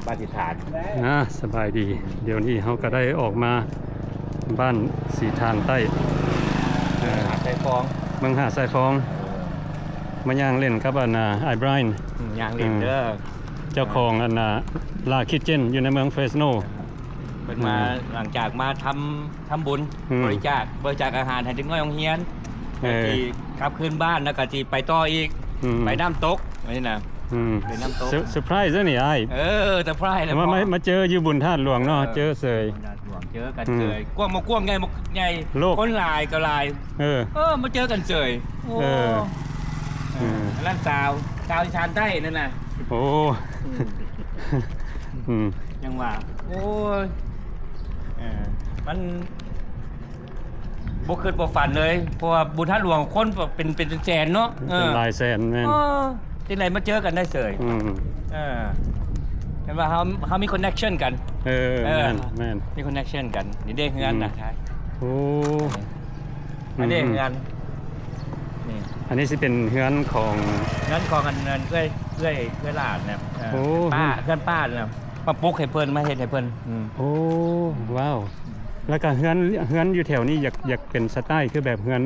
ບ້ານສີຖານ. ອ່າ ສະບາຍດີ. ດຽວນີ້ເຮົາກໍໄດ້ອອກມາບ້ານສີຖານໃຕ້ ເອີ ຫາດຊາຍຟອງ ເມືອງຫາດຊາຍຟອງ ມາຍ່າງຫຼິ້ນກັບອັນນ່າ ອ້າຍບຣາຍ ອືມ ຍ່າງຫຼິ້ນເດີ ເຈົ້າຂອງອັນນ່າ ລາຄິດເຈັນ ຢູ່ໃນເມືອງເຟສໂນ. ເພິ່ນມາ ອືມ ຫຼັງຈາກມາທຳ ທຳບຸນ ອືມ ບໍລິຈາກ ບໍລິຈາກອາຫານໃຫ້ເດັກນ້ອຍໂຮງຮຽນ ເອີ ທີ່ກັບຄືນບ້ານ ແລ້ວກໍທີ່ໄປຕໍ່ອີກ ອືມ ໄປນ້ຳຕົກ ນີ້ນະ ອືມ ໄປນ້ຳຕົກ ເຊີ ເຊີໄພຣສ໌ເດ້ນີ້ອ້າຍ. ເອີ ເຊີໄພຣສ໌ແລ້ວ ມາ ມາ ມາເຈີຢູ່ບຸນທາດຫຼວງເນາະ ເອີ ເຈີເສີຍ ບຸນທາດຫຼວງ ເຈີກັນ ອືມ ເສີຍ ກວ້າງບໍ່ກວ້າງ ໃຫຍ່ບໍ່ໃຫຍ່ ໂລກ ຄົນຫຼາຍກໍຫຼາຍ ເອີ ເອີ ມາເຈີກັນເສີຍ ໂອ້ ເອີ ເອີ ອືມ ອັນນັ້ນຊາວ ຊາວອີສານໃຕ້ນັ້ນນະ ໂອ້ ອືມ ອືມ ຍັງວ່າ ໂອ້ຍ ເອີ ມັນ ບໍ່ຄິດບໍ່ຝັນເລີຍ ເພາະວ່າບຸນທາດຫຼວງຄົນເປັນ ເປັນແສນເນາະ ເປັນ ເອີ ເປັນຫຼາຍແສນ ແມ່ນ ເອີ ຈັ່ງໃດມາເຈີກັນໄດ້ເສີຍ ອືມ ເອີ ເຫັນວ່າເຮົາ ເຮົາມີຄອນເນັກຊັນກັນ ເອີ ເອີ ແມ່ນ ແມ່ນ ມີຄອນເນັກຊັນກັນ ນີ້ເດ້ເຮືອນນະ ອືມ ໂອ້ ອັນນີ້ ອືມ ເຮືອນ ນີ້ ອັນນີ້ຊິເປັນເຮືອນຂອງ ເຮືອນຂອງອັນ ອັນເອື້ອຍ ເອື້ອຍ ເອື້ອຍຫຼານນະ ເອີ ໂອ້ ປ້າ ເຮືອນ ເຮືອນປ້ານະ ມາປຸກໃຫ້ເພິ່ນ ມາເຮັດໃຫ້ເພິ່ນ ອືມ ໂອ້ ວ້າວ ແລ້ວກະເຮືອນ ເຮືອນຢູ່ແຖວນີ້ຢາກ ຢາກເປັນສະໄຕຄືແບບເຮືອນ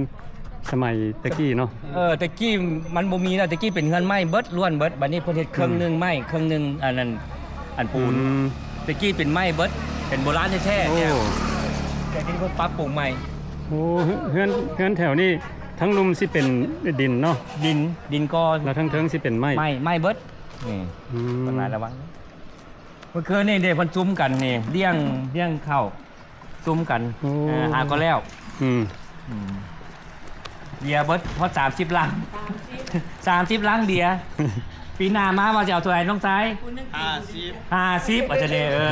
ສະໄໝແຕ່ກີ້ເນາະ. ເອີ ແຕ່ກີ້ມັນບໍ່ມີແລ້ວ ແຕ່ກີ້ເປັນເຮືອນໄມ້ເບິດ ລ້ວນເບິດ ບັດນີ້ເພິ່ນເຮັດເຄິ່ງໜຶ່ງ ອືມ ໄມ້ ເຄິ່ງໜຶ່ງອັນນັ້ນ ອັນປູນ ອືມ ແຕ່ກີ້ເປັນໄມ້ເບິດ ເປັນໂບລານແທ້ໆ ໂອ້ ແຕ່ທີ່ເພິ່ນປັບປຸງໃໝ່. ໂອ້ ເຮືອນ ເຮືອນແຖວນີ້ທັງລຸ່ມຊິເປັນດິນເນາະ ດິນ ດິນກ່ອນ ແລ້ວທັງເທິງຊິເປັນໄມ້ ໄມ້ ໄມ້ເບິດ ນີ້ ອືມ ເພິ່ນວ່າລະວັງ ເມື່ອຄືນນີ້ເດ້ ເພິ່ນຊຸມກັນນີ້ ລ້ຽງ ລ້ຽງເຂົ້າ ຊຸມກັນ ໂອ້ ເອີ ຫາກໍແລ້ວ ອືມ ອືມ ເບຍເບິດຮອດສາມສິບລັງ ສາມສິບ ສາມສິບລັງເບຍ ປີໜ້າມາວ່າຊິເອົາເທົ່າໃດນ້ອງຊາຍ? ຫ້າສິບ ຫ້າສິບ ອາດຈະໄດ້ ເອີ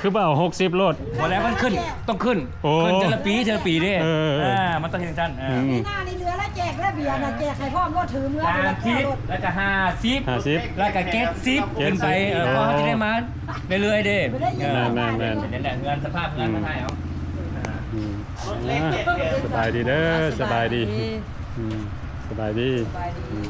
ຄືບໍ່ເອົາຫົກສິບໂລດ ບໍ່ແລ້ວມັນຂຶ້ນ ຕ້ອງຂຶ້ນ ໂອ້ ຂຶ້ນເທື່ອລະປີ ເທື່ອລະປີເດ້ ເອີ ເອີ ມັນຕ້ອງເຮັດຈັ່ງຊັ້ນ ເອີ ອືມ ປີໜ້ານີ້ເຫຼືອແລ້ວແຈກແລ້ວເບຍນະ ແຈກໃຫ້ພ້ອມໂລດ ຖືເມືອ ສາມສິບ ແລ້ວກໍຫ້າສິບ ຫ້າສິບ ແລ້ວກໍເຈັດສິບ ເຈັດສິບ ຂຶ້ນໄປ ເອີ ໂອ້ ເພາະເຮົາຈະໄດ້ມາ ເລື້ອຍໆເດ້ ແມ່ນໆໆ ເປັນຈັ່ງໃດເຮືອນ ສະພາບເຮືອນ ອືມ ມາຖ່າຍເອົາ ອືມ ອ່າ ສະບາຍດີເດີ ສະບາຍດີ ສະບາຍດີ ອືມ ສະບາຍດີ ສະບາຍດີ ອືມ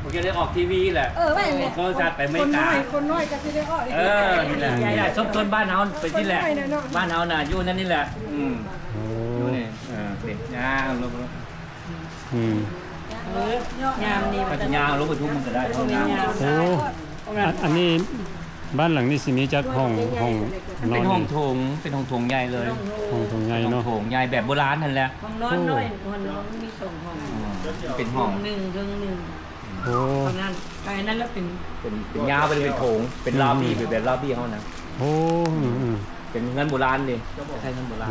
ບໍ່ໄດ້ອອກທີວີແຫຼະ ເອີ ວ່າແຫຼະ ໂທລະທັດໄປອາເມລິກາ ຄົນນ້ອຍ ຄົນນ້ອຍກໍຊິໄດ້ອອກ ເອີ ນີ້ແຫຼະ ນີ້ແຫຼະ ສົມຊົນບ້ານເຮົາເປັນຊີ້ແຫຼະ ຄົນນ້ອຍເນາະ ບ້ານເຮົານະ ຢູ່ນັ້ນນີ້ແຫຼະ ອືມ ໂອ້ ຢູ່ນີ້ ເອີ ນີ້ ຍາວລົງ ອືມ ເອີ ຍາມນີ້ມັນຈະຍາວລົງໄປທຸ່ມມັນກໍໄດ້ ຫ້ອງນ້ຳ ໂອ້ ອັນ ອັນນີ້ ບ້ານຫຼັງນີ້ຊິມີຈັກຫ້ອງ ຫ້ອງນອນ ເປັນຫ້ອງໂຖງ ເປັນຫ້ອງໂຖງໃຫຍ່ເລີຍ ຫ້ອງໂຖງໃຫຍ່ເນາະ ຫ້ອງໂຖງໃຫຍ່ແບບໂບລານຫັ້ນແຫຼະ ຫ້ອງນອນນ້ອຍ ໂອ້ ຫ້ອງນອນມີສອງຫ້ອງ ເປັນຫ້ອງ ເທິງໜຶ່ງ ເທິງໜຶ່ງ ໂອ້ ເທົ່ານັ້ນ ກາຍນັ້ນລະເປັນ ເປັນ ເປັນຍາວໄປເປັນໂຖງ ເປັນລອບບີ້ ອືມ ແບບລອບບີ້ເຮົານະ ໂອ້ ອືມ ເປັນເຮືອນໂບລານເດ້ ໃຊ້ເຮືອນໂບລານ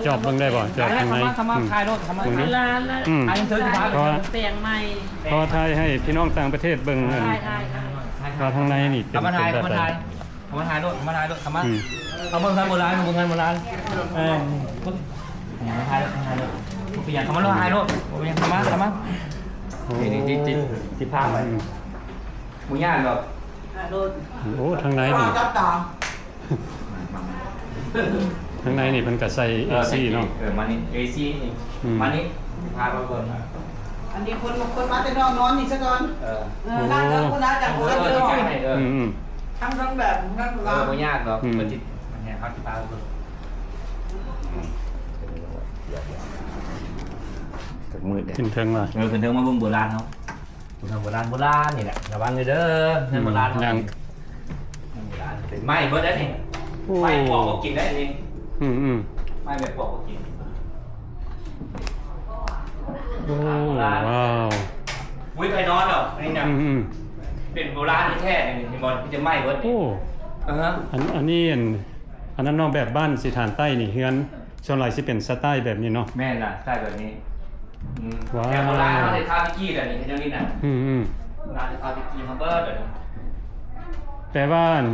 ຈອບເບິ່ງໄດ້ບໍ່? ຈອບທາງໃນ ເຂົ້າມາ ເຂົ້າມາ ອືມ ຖ່າຍໂລດ ເຂົ້າມາ ເບິ່ງດູ ຫຼານລະ ອືມ ອັນເທິງ ເພາະວ່າ ແປງໃໝ່ ເພາະວ່າຖ່າຍໃຫ້ພີ່ນ້ອງຕ່າງປະເທດເບິ່ງ ອັນ ຖ່າຍ ຖ່າຍ ຖ່າຍ ວ່າທາງໃນນີ້ເປັນ ເຂົ້າມາຖ່າຍ ເປັນແບບໃດ ເຂົ້າມາຖ່າຍໂລດ ເຂົ້າມາຖ່າຍໂລດ ເຂົ້າມາ ອືມ ເອົາເບິ່ງເຮືອນໂບລານ ເບິ່ງເຮືອນໂບລານ ເອີ ເຂົ້າມາຖ່າຍໂລດ ເຂົ້າມາຖ່າຍໂລດ ບໍ່ເປັນຫຍັງ ເຂົ້າມາໂລດ ຖ່າຍໂລດ ບໍ່ເປັນຫຍັງ ເຂົ້າມາ ເຂົ້າມາ ໂອ້ ນີ້ ນີ້ ນີ້ ທີ່ພາໄປ ອືມ ບໍ່ຍາກດອກ ໂອ້ ທາງໃນນີ້ ຈັບຕາ ທາງໃນນີ້ເພິ່ນກໍໃສ່ເອຊີເນາະ ເອີ ມານີ້ ເອຊີນີ້ ອືມ ມານີ້ ພາໄປເບິ່ງ ອັນນີ້ຄົນ ຄົນມາແຕ່ນອກນອນນີ້ຊະກ່ອນ ເອີ ເອີ ໂອ້ ທາງເດີ ຄົນລາວຈາກ ເອີ ເອີ ເອີ ອືມໆ ທັງ ທັງແບບນັ້ນ ເອີ ບໍ່ຍາກດອກ ອືມ ເພິ່ນຊິ ເຮົາຊິພາໄປເບິ່ງ ອືມ ຂຶ້ນເທິງວ່າ ເອີ ຂຶ້ນເທິງມາເບິ່ງໂບລານເຮົາ ຜູ້ທຳໂບລານ ໂບລານນີ້ແຫຼະ ລະວັງເດີ ເຮືອນໂບລານ ອືມ ຍັງ ເຮືອນໂບລານ ເປັນໄມ້ເບິດໄດ໋ນີ້ ໂອ້ ໄມ້ປອກບໍ່ກິນໄດ໋ນີ້ ອືມໆ ໄມ້ແບບປອກບໍ່ກິນ ໂອ້ ໂບລານ ວ້າວ ບໍ່ມີໃຜນອນດອກ ອັນນີ້ນະ ອືມໆ ເປັນໂບລານແທ້ໆ ນີ້ ເຫັນບໍ່ ມີແຕ່ໄມ້ເບິດ ໂອ້ ເອີ ອັນ ອັນນີ້ ອັນ ອັນນັ້ນເນາະ ແບບບ້ານສີຖານໃຕ້ນີ້ ເຮືອນສ່ວນຫຼາຍຊິເປັນສະໄຕແບບນີ້ເນາະ ແມ່ນລະ ສະໄຕແບບນີ້ ອືມ ວ້າວ ແບບໂບລານເຮົາໄດ້ຄາວຕະກີ້ແບບນີ້ ເຮັດແນວນີ້ນະ ອືມໆ ໂບລານໄດ້ຄາວຕະກີ້ເຮົາເບິດແບບນີ້ ແປວ່າ ອັນ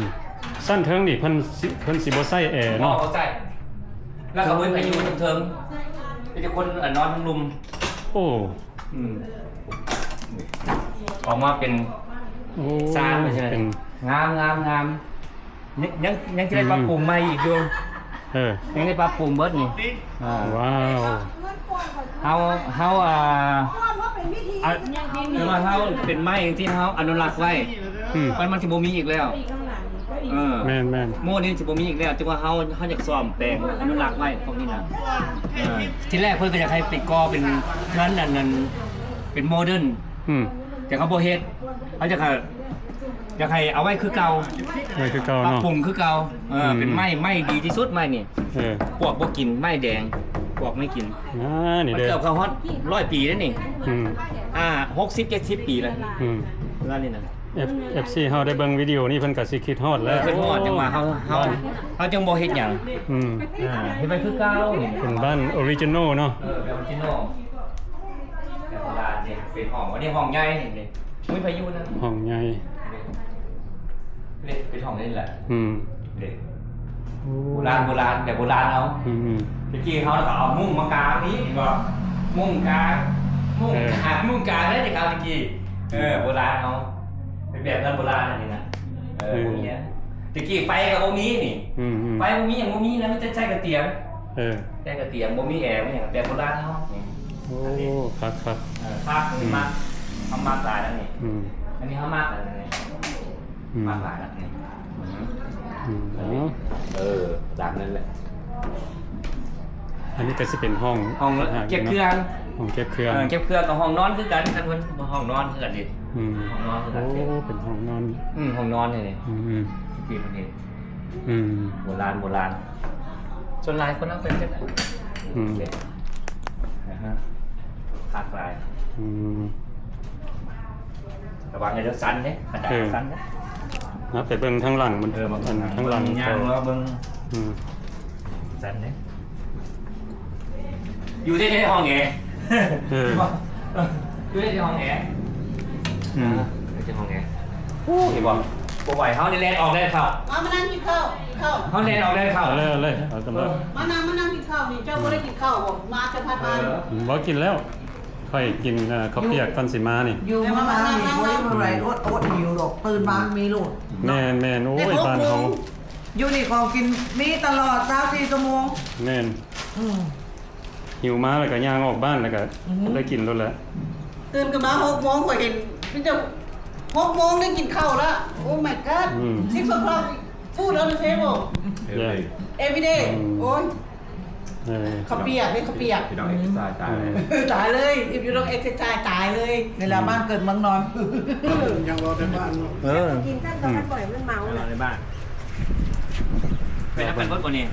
ຊັ້ນເທິງນີ້ເພິ່ນຊິ ເພິ່ນຊິບໍ່ໃຊ້ແອເນາະ ບໍ່ ບໍ່ໃຊ້ ແລ້ວກໍບໍ່ມີໃຜຢູ່ເທິງໆ ມີແຕ່ຄົນ ອັນ ນອນເທິງລຸ່ມ ໂອ້ ອືມ ອອກມາເປັນ ໂອ້ ຊານເປັນ ເປັນ ງາມໆໆ ຍັງ ຍັງ ຍັງຊິໄດ້ປັບປຸງໃໝ່ອີກຢູ່ ອືມ ເອີ ຍັງໄດ້ປັບປຸງເບິດນີ້ ອ່າ ວ້າວ ເຮົາ ເຮົາ ອ່າ ເອົາ ເຮົາເປັນໄມ້ຈັ່ງຊີ້ ເຮົາອະນຸລັກໄວ້ ອືມ ມັນ ມັນຊິບໍ່ມີອີກແລ້ວ. ເອີ ແມ່ນໆ ໂມນີ້ຊິບໍ່ມີອີກແລ້ວ ແຕ່ວ່າເຮົາ ເຮົາຢາກສ້ອມແປງອະນຸລັກໄວ້ພວກນີ້ນະ. ເອີ ທີແລກເພິ່ນກໍຢາກໃຫ້ໄປກໍ່ເປັນເຮືອນອັນນັ້ນ ເປັນໂມເດີນ ອືມ ແຕ່ເຂົາບໍ່ເຮັດ ເຂົາຢາກໃຫ້ ຢາກໃຫ້ເອົາໄວ້ຄືເກົ່າ ໄວ້ຄືເກົ່າເນາະ ປັບປຸງຄືເກົ່າ. ເອີ ອືມ ເປັນໄມ້ ໄມ້ດີທີ່ສຸດ ໄມ້ນີ້. ເອີ ປວກບໍ່ກິນ ໄມ້ແດງ ປວກໄມ່ກິນ. ອ່າ ນີ້ເດີ ມັນເກືອບເຂົ້າຮອດຮ້ອຍປີແລ້ວນີ້. ອືມ ອ່າ ຫົກສິບເຈັດສິບປີແລ້ວ. ອືມ ເວລານີ້ນະ ເອັຟ ເອັຟຊີເຮົາໄດ້ເບິ່ງວິດີໂອນີ້ ເພິ່ນກໍຊິຄິດຮອດແລ້ວ. ເອີ ເພິ່ນຮອດ ຈັ່ງວ່າເຮົາ ເຮົາ ເຮົາຈຶ່ງບໍ່ເຮັດຫຍັງ. ອືມ ອ່າ ເຮັດໄວ້ຄືເກົ່ານີ້ ເປັນບ້ານອໍຣິຈິນນໍເນາະ. ເອີ ເປັນອໍຣິຈິນນໍ ແບບໂບລານເດ້ ເປັນຫ້ອງ ອັນນີ້ຫ້ອງໃຫຍ່ນີ້ ບໍ່ມີໃຜຢູ່ນະ ຫ້ອງໃຫຍ່ ເດ້ ເປັນຫ້ອງນີ້ແຫຼະ. ອືມ ເດ້ ໂອ້ ໂບລານ ໂບລານ ແບບໂບລານເຮົາ. ອືມໆ ແຕ່ກີ້ເຮົາກໍເອົາມຸ້ງມາກາງນີ້ ເຫັນບໍ່? ມຸ້ງກາງ ມຸ້ງ ເອີ ກາງ ມຸ້ງກາງເດ້ ແຕ່ເກົ່າແຕ່ກີ້. ເອີ ໂບລານເຮົາ ເປັນແບບນັ້ນ ໂບລານອັນນີ້ນະ. ເອີ ເອີ ບໍ່ມີຫຍັງ ແຕ່ກີ້ໄຟກໍບໍ່ມີນີ້. ອືມໆ ໄຟບໍ່ມີຫຍັງ ບໍ່ມີນະ ມີແຕ່ໃຊ້ກະຕຽມ. ເອີ ໃຊ້ກະຕຽມ ບໍ່ມີແອ ບໍ່ມີຫຍັງ ແບບໂບລານເຮົານີ້. ໂອ້ ຄັກໆ ເອີ ຄັກ ອືມ ມັກ ເຮົາມັກຫຼາຍແລ້ວນີ້. ອືມ ອັນນີ້ເຮົາມັກຫຼາຍແລ້ວນີ້. ອືມ ມັກຫຼາຍແລ້ວນີ້. ອືມ ເອີ ຫຼັງນັ້ນແຫຼະ. ອັນນີ້ກໍຊິເປັນຫ້ອງ ຫ້ອງເກັບເຄື່ອງ ຫ້ອງເກັບເຄື່ອງ. ເອີ ເກັບເຄື່ອງກັບຫ້ອງນອນຄືກັນ ຄັນເພິ່ນ ຫ້ອງນອນຄືກັນເດ້. ອືມ ຫ້ອງນອນຄືກັນ. ໂອ້ ເປັນຫ້ອງນອນ. ອືມ ຫ້ອງນອນນີ້. ອືມ ທີ່ເພິ່ນເຮັດ. ອືມ ໂບລານ ໂບລານ ສ່ວນຫຼາຍຄົນເອົາໄປເຮັດ. ອືມ ເຮັດ ອາຮະ ຄັກຫຼາຍ. ອືມ ລະວັງໃຫ້ເດີ ສັ່ນເດ້ ຂະດານ ເອີ ສັ່ນເດ້. ນະ ໄປເບິ່ງທາງຫຼັງມັນ. ເອີ ເບິ່ງທາງຫຼັງ ທາງຫຼັງ ຍ່າງເບິ່ງ. ອືມ ຊັ້ນເດ້ ຢູ່ໃນຫ້ອງແອ. ເອີ ຢູ່ໃນຫ້ອງແອ. ອືມ ຢູ່ໃນຫ້ອງແອ. ໂອ້ ເຫັນບໍ່ ບໍ່ໄຫວ ເຮົານີ້ແລ່ນອອກແລ່ນເຂົ້າ. ມາ ມານັ່ງກິນເຂົ້າ ກິນເຂົ້າ. ເຮົາແລ່ນອອກແລ່ນເຂົ້າ. ເອົາເລີຍ ເອົາເລີຍ ເອົາກັນເລີຍ. ມານັ່ງ ມານັ່ງກິນເຂົ້ານີ້ ເຈົ້າບໍ່ໄດ້ກິນເຂົ້າບໍ່? ມາຈະພັດມາ. ເອີ ບໍ່ກິນແລ້ວ ຂ້ອຍກິນ ເອີ ເຂົ້າປຽກກ່ອນຊິມານີ້. ຢູ່ເມືອງລາວນີ້ບໍ່ໄດ້ເທົ່າໃດ ອົດ ອົດຫິວດອກ ຕື່ນມາມີໂລດ. ແມ່ນໆ ໂອ້ຍ ບ້ານເຮົາ ຢູ່ນີ້ຂອງກິນມີຕະຫຼອດຊາວສີ່ຊົ່ວໂມງ. ແມ່ນ ອືມ ຫິວມາແລ້ວກໍຍ່າງອອກບ້ານ ແລ້ວກໍ ອືມ ໄດ້ກິນໂລດແຫຼະ. ຕື່ນຂຶ້ນມາຫົກໂມງ ຂ້ອຍເຫັນມີແຕ່ຫົກໂມງໄດ້ກິນເຂົ້າແລ້ວ. Oh my god. ອືມ Six o'clock food on the table. Yeah. Every day. ອືມ ໂອ້ຍ ເອີ ເຂົ້າປຽກເດ້ ເຂົ້າປຽກ. ພີ່ນ້ອງເອັກເຊີໄຊຕາຍ ເອີ ຕາຍເລີຍ. If you don't exercise ຕາຍເລີຍ. ນີ້ລະ ອືມ ບ້ານເກີດເມືອງນອນ. ຍັງເວົ້າແຕ່ບ້ານເນາະ. ເອີ ກິນຊັ້ນກໍມັນບໍ່ໃຫ້ມັນເມົາ ໃນບ້ານ. ໄປນຳກັນເບິດບໍ່ນີ້?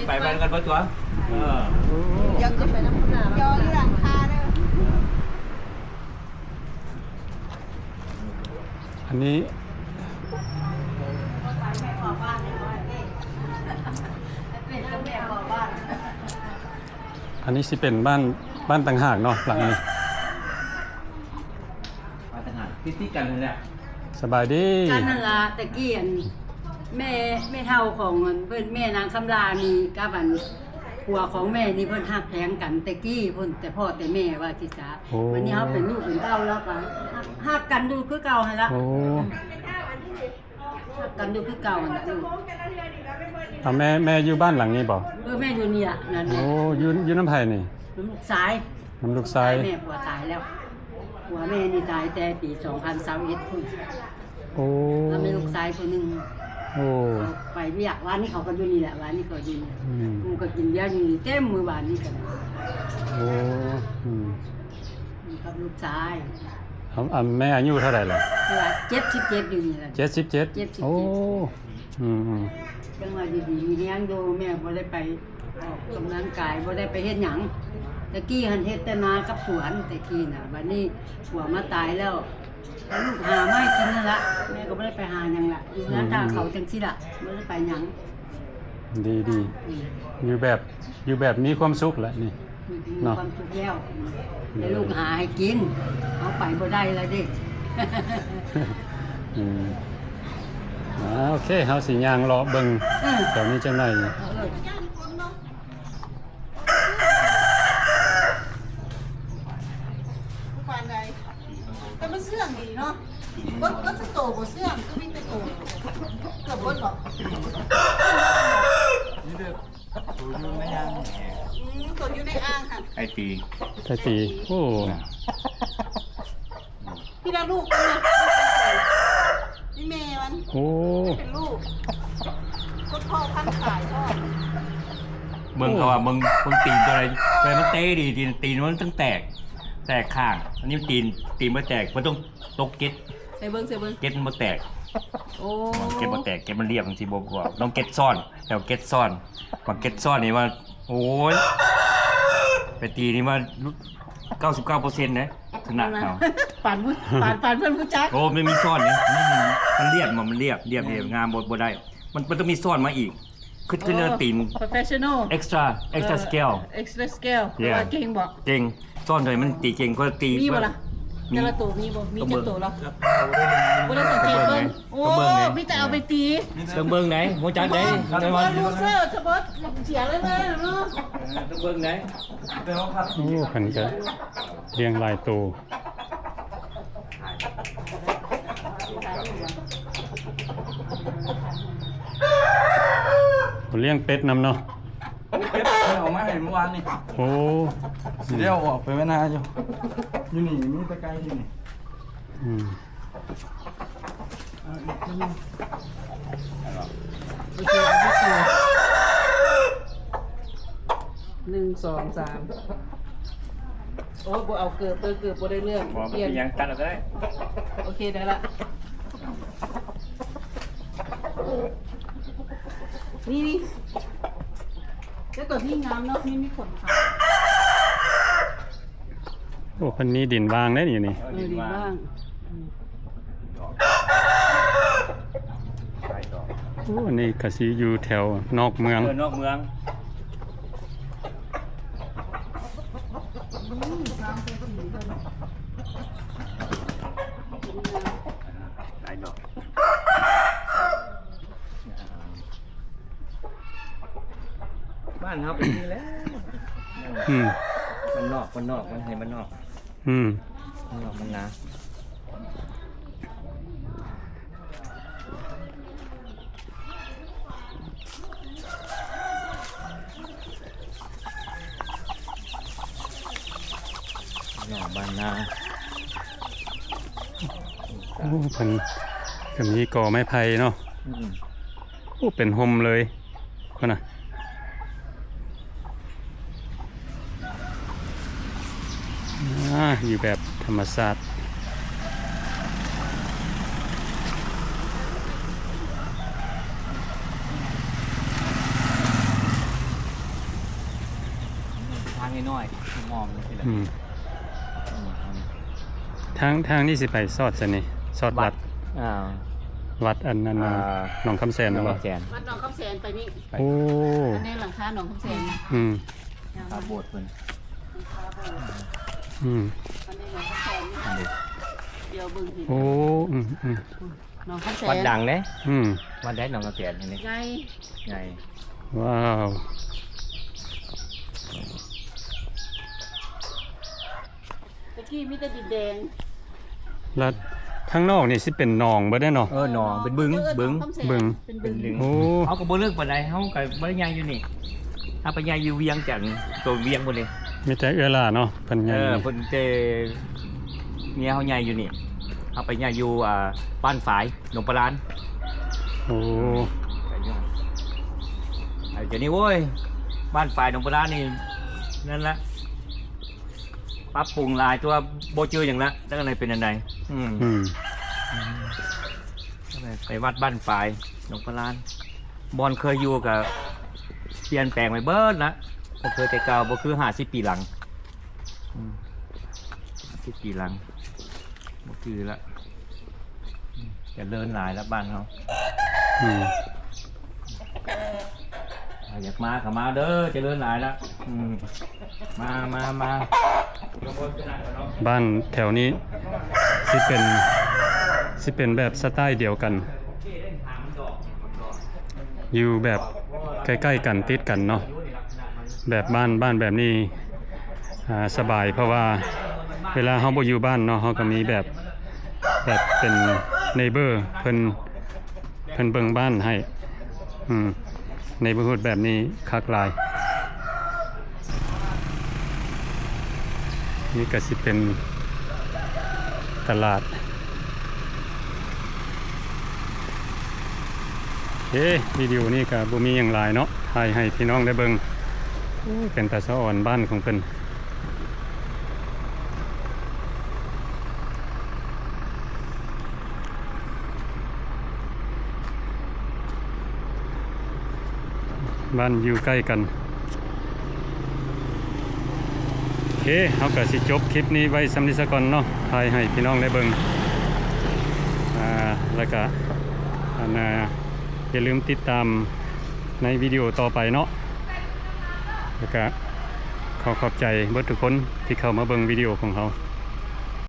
ໄປ ໄປນຳກັນເບິດຕົວະ. ເອີ ຢາກຈະໄປນຳຄົນໜ້າ ຢອກຢູ່ຫຼັງຄາເດີ. ອັນນີ້ ອັນນີ້ຊິເປັນບ້ານ ບ້ານຕ່າງຫາກເນາະ ຫຼັງນີ້ ບ້ານຕ່າງຫາກ ຕິດໆກັນຫັ້ນແຫຼະ. ສະບາຍດີ ກັນຫັ້ນລະ. ແຕ່ກີ້ ອັນ ແມ່ ແມ່ເຖົ້າຂອງ ອັນ ເພິ່ນ ແມ່ນາງຄຳລານີ້ກັບ ອັນ ຜົວຂອງແມ່ນີ້ ເພິ່ນຮັກແພງກັນແຕ່ກີ້ພຸ້ນ ແຕ່ພໍ່ແຕ່ແມ່ວ່າຊິຊະ. ໂອ້ ບັດນີ້ເຮົາເປັນລູກເປັນເຕົ້າແລ້ວກໍຮັກ ຮັກກັນຢູ່ຄືເກົ່າຫັ້ນລະ. ໂອ້ ຮັກກັນຢູ່ຄືເກົ່າຫັ້ນລະ. ເອົາ ແມ່ ແມ່ຢູ່ບ້ານຫຼັງນີ້ບໍ່? ເອີ ແມ່ຢູ່ນີ້ລະ. ໂອ້ ຢູ່ ຢູ່ນຳໃຜນີ້? ນຳລູກຊາຍ ນຳລູກຊາຍ. ແມ່ຜົວຕາຍແລ້ວ ຜົວແມ່ນີ້ຕາຍແຕ່ປີສອງພັນຊາວເອັດພຸ້ນ. ໂອ້ ລະມີລູກຊາຍຜູ້ໜຶ່ງ. ໂອ້ ໄປວຽກ ວານນີ້ເຂົາກໍຢູ່ນີ້ແຫຼະ ວານນີ້ເຂົາຢູ່ນີ້. ອືມ ໝູ່ກໍກິນເບຍຢູ່ນີ້ເຕັມມື້ວານນີ້ກັນ. ໂອ້ ອືມ ຢູ່ກັບລູກຊາຍ. ອາ ແມ່ອາຍຸເທົ່າໃດລະ? ເຈັດສິບເຈັດ ຢູ່ນີ້ລະ. ເຈັດສິບເຈັດ. ເຈັດສິບເຈັດ. ໂອ້ ອືມໆ ຈັ່ງວ່າຢູ່ດີມີແຮງຢູ່. ແມ່ບໍ່ໄດ້ໄປອອກກຳລັງກາຍ ບໍ່ໄດ້ໄປເຮັດຫຍັງ. ແຕ່ກີ້ຫັ້ນເຮັດແຕ່ນາກັບສວນ ແຕ່ກີ້ນະ. ບັດນີ້ຜົວມາຕາຍແລ້ວ ລູກຫາມາໃຫ້ກິນນັ້ນລະ ແມ່ກໍບໍ່ໄດ້ໄປຫາຫຍັງລະ ຢູ່ເຮືອນ ອືມ ຖ້າເຂົາຈັ່ງຊີ້ລະ ບໍ່ໄດ້ໄປຫຍັງ. ດີໆ ອືມ ຢູ່ແບບ ຢູ່ແບບມີຄວາມສຸກແຫຼະນີ້ ອືມ ເນາະ ມີຄວາມສຸກແລ້ວ ໂດຍ ແຕ່ລູກຫາໃຫ້ກິນ ເຮົາໄປບໍ່ໄດ້ລະເດ້. ອືມ ອ່າ ໂອເຄ ເຮົາຊິຍ່າງເລາະເບິ່ງ ເອີ ແຖວນີ້ຈັກໜ້ອຍ. ເອີ ປານໃດ? ແຕ່ມັນເຊື່ອງດີເນາະ. ເບິດ ເບິດສະໂຕບໍ່ເຊື່ອງ ຄືມີແຕ່ໂຕ ເກືອບເບິດບໍ່? ມີແຕ່ໂຕຢູ່ໃນອ່າງ. ອືມ ໂຕຢູ່ໃນອ່າງຫັ້ນ ໄອຕີ ໄອຕີ. ໂອ້ ພີ່ລະລູກເພິ່ນນະ. ເປັນລູກ ຄົນພໍ່ພັນຂາຍພໍ່ ເບິ່ງເຂົາວ່າ ເບິ່ງ ເບິ່ງຕີນຕົວໃດ ຕົວໃດມັນເຕະດີ ຕີນ ຕີນມັນຕ້ອງແຕກ ແຕກຂ້າງ ອັນນີ້ມັນຕີນ ຕີນບໍ່ແຕກ ບໍ່ຕ້ອງຕົກເກັດ ໃສ່ເບິ່ງ ໃສ່ເບິ່ງ ເກັດມັນບໍ່ແຕກ ໂອ້ ເກັດບໍ່ແຕກ ເກັດມັນລຽບ ມັນຊິບໍ່ ບໍ່ ຕ້ອງເກັດຊ້ອນ ແຖວເກັດຊ້ອນ ບັກເກັດຊ້ອນນີ້ວ່າ ໂອ້ຍ ໄປຕີນີ້ວ່າ ເກົ້າສິບເກົ້າເປີເຊັນເດ້ ຊະນະເຮົາ ປານ ປານ ປານເພິ່ນຮູ້ຈັກ ໂອ້ ມັນມີຊ້ອນນີ້ ມັນລຽບ ມັນລຽບ ລຽບ ລຽບງາມ ບໍ່ ບໍ່ໄດ້ ມັນ ມັນຕ້ອງມີຊ້ອນມາອີກ ຄື ຄືເລື່ອງຕີນ professional extra extra skill extra skill ແປວ່າເກັ່ງບໍ່ ເກັ່ງ ຊ້ອນເທົ່າໃດມັນຕີເກັ່ງ ເພາະຕີ ມີບໍ່ລະ ແຕ່ລະໂຕມີບໍ່ ມີຈັກໂຕລະ ບໍ່ໄດ້ສັງເກດເບິ່ງ ໂອ້ ມີແຕ່ເອົາໄປຕີ ຕ້ອງເບິ່ງໃດ ຮູ້ຈັກໃດ ເບິ່ງລູເຊີ ສະບັດ ເສຍເລີຍເລີຍເນາະ ຕ້ອງເບິ່ງໃດ ໂອ້ ເພິ່ນກະລ້ຽງຫຼາຍໂຕ ລ້ຽງເປັດນຳເນາະ ເປັດເພິ່ນເອົາມາໃຫ້ມື້ວານນີ້ ໂອ້ ຊິໄດ້ເອົາອອກໄປໄວ້ນາຢູ່ ຢູ່ນີ້ມີແຕ່ໄກ່ຢູ່ນີ້ ອືມ ໜຶ່ງ ສອງ ສາມ ໂອ້ ບໍ່ເອົາເກີບເດີ ເກີບບໍ່ໄດ້ເລື່ອງ ບໍ່ ບໍ່ເປັນຫຍັງ ຕັດເອົາກໍໄດ້ ໂອເຄ ໄດ້ລະ ນີ້ ນີ້ ແຕ່ຕົວນີ້ງາມເນາະ ນີ້ມີຂົນຂາວ ໂອ້ ເພິ່ນມີດິນວ່າງເດ້ຢູ່ນີ້ ເອີ ເອີ ດິນວ່າງ ດິນວ່າງ ອືມ ໂອ້ ອັນນີ້ກະຊິຢູ່ແຖວນອກເມືອງ ເອີ ນອກເມືອງ ອືມ ງາມແທ້ ສີເພິ່ນ ຫຼາຍດອກ ບ້ານເຮົາເປັນນີ້ແຫຼະ ອືມ ບ້ານນອກ ບ້ານນອກ ບ້ານໄຮ່ບ້ານນອກ ອືມ ບ້ານນອກບ້ານນາ ນອກບ້ານນາ ໂອ້ ເພິ່ນກະມີກໍໄມ້ໄຜ່ເນາະ ອືມ ໂອ້ ເປັນຮົ່ມເລີຍ ພຸ້ນນະ ອາ ຢູ່ແບບທຳມະຊາດ ທາງນ້ອຍໆ ຫອມໆ ຈັ່ງຊີ້ແຫຼະ ອືມ ທາງ ທາງນີ້ຊິໄປສອດໃສນີ້ ສອດວັດ ວັດ ອ່າ ວັດອັນນັ້ນ ອ່າ ໜອງຄຳແສນ ໜອງຄຳແສນ ວັດໜອງຄຳແສນໄປນີ້ ໂອ້ ອັນນີ້ຫຼັງຄາໜອງຄຳແສນນະ ອືມ ຄາໂບດເພິ່ນ ອືມ ອັນນີ້ໜອງຄຳແສນນີ້ ອັນນີ້ ດຽວເບິ່ງ ໂອ້ ອືມໆ ໜອງຄຳແສນ ວັດດັງເດ້ ອືມ ວັດໃດໜອງຄຳແສນອັນນີ້ ໃຫຍ່ ໃຫຍ່ ວ້າວ ແຕ່ກີ້ມີແຕ່ດິນແດງ ແລ້ວທາງນອກນີ້ຊິເປັນໜອງເບິດເດ້ເນາະ ເອີ ໜອງ ເປັນບຶງ ບຶງ ບຶງ ເປັນບຶງ ໂອ້ ເຮົາກໍບໍ່ເລິກປານໃດ ເຮົາກໍບໍ່ໄດ້ຍ່າງຢູ່ນີ້ ເຮົາໄປຍ່າງຢູ່ວຽງຈັນ ໂຕນວຽງພຸ້ນເດ້ ມີແຕ່ເອື້ອຍຫຼ້າເນາະ ເພິ່ນຍ່າງ ເອີ ເພິ່ນແຕ່ເມຍເຮົາຍ່າງຢູ່ນີ້ ເຮົາໄປຍ່າງຢູ່ ອ່າ ບ້ານຝາຍ ໜອງປະລານ ໂອ້ ໄປຢູ່ ດຽວນີ້ ໂອ້ຍ ບ້ານຝາຍ ໜອງປະລານນີ້ ນັ້ນລະ ປັບປຸງຫຼາຍ ແຕ່ວ່າບໍ່ຈື່ຫຍັງລະ ຈັກອັນໃດເປັນອັນໃດ ອືມ ອືມ ໄປວັດບ້ານຝາຍ ໜອງປະລານ ບ່ອນເຄີຍຢູ່ກະປ່ຽນແປງໄປເບິດລະ ບໍ່ຄືແຕ່ເກົ່າ ບໍ່ຄືຫ້າສິບປີຫຼັງ ອືມ ຫ້າສິບປີຫຼັງ ບໍ່ຄືລະ ຈະເລີນຫຼາຍລະບ້ານເຮົາ ອືມ ຢາກມາກໍມາເດີ ຈະເລີນຫຼາຍລະ ອືມ ມາ ມາ ມາ ບ້ານແຖວນີ້ຊິເປັນ ຊິເປັນແບບສະໄຕດຽວກັນ ຢູ່ແບບໃກ້ໆກັນ ຕິດກັນເນາະ ແບບບ້ານ ບ້ານແບບນີ້ ອ່າ ສະບາຍ ເພາະວ່າເວລາເຮົາບໍ່ຢູ່ບ້ານເນາະ ເຮົາກໍມີແບບ ແບບເປັນເນເບີ ເພິ່ນ ເພິ່ນເບິ່ງບ້ານໃຫ້ ອືມ ໃນບູດແບບນີ້ຄັກຫຼາຍ ນີ້ກະຊິເປັນຕະຫຼາດ ເ ເອີ ວິດີໂອນີ້ກະບໍ່ມີຫຍັງຫຼາຍເນາະ ຖ່າຍໃຫ້ພີ່ນ້ອງໄດ້ເບິ່ງ. ໂອ້ ເປັນຕາສະອອນບ້ານຂອງເພິ່ນ. ບ້ານຢູ່ໃກ້ກັນ. ໂອເຄ ເຮົາກະຊິຈົບຄລິບນີ້ໄວ້ຊ່ຳນີ້ສາກ່ອນເນາະ ຖ່າຍໃຫ້ພີ່ນ້ອງໄດ້ເບິ່ງ. ອາ ແລ້ວກະ ອັນ ອາ ຢ່າລືມຕິດຕາມໃນວິດີໂອຕໍ່ໄປເນາະ. ແລ້ວກະ ຂໍຂອບໃຈເບິດທຸກຄົນທີ່ເຂົ້າມາເບິ່ງວິດີໂອຂອງເຮົາ.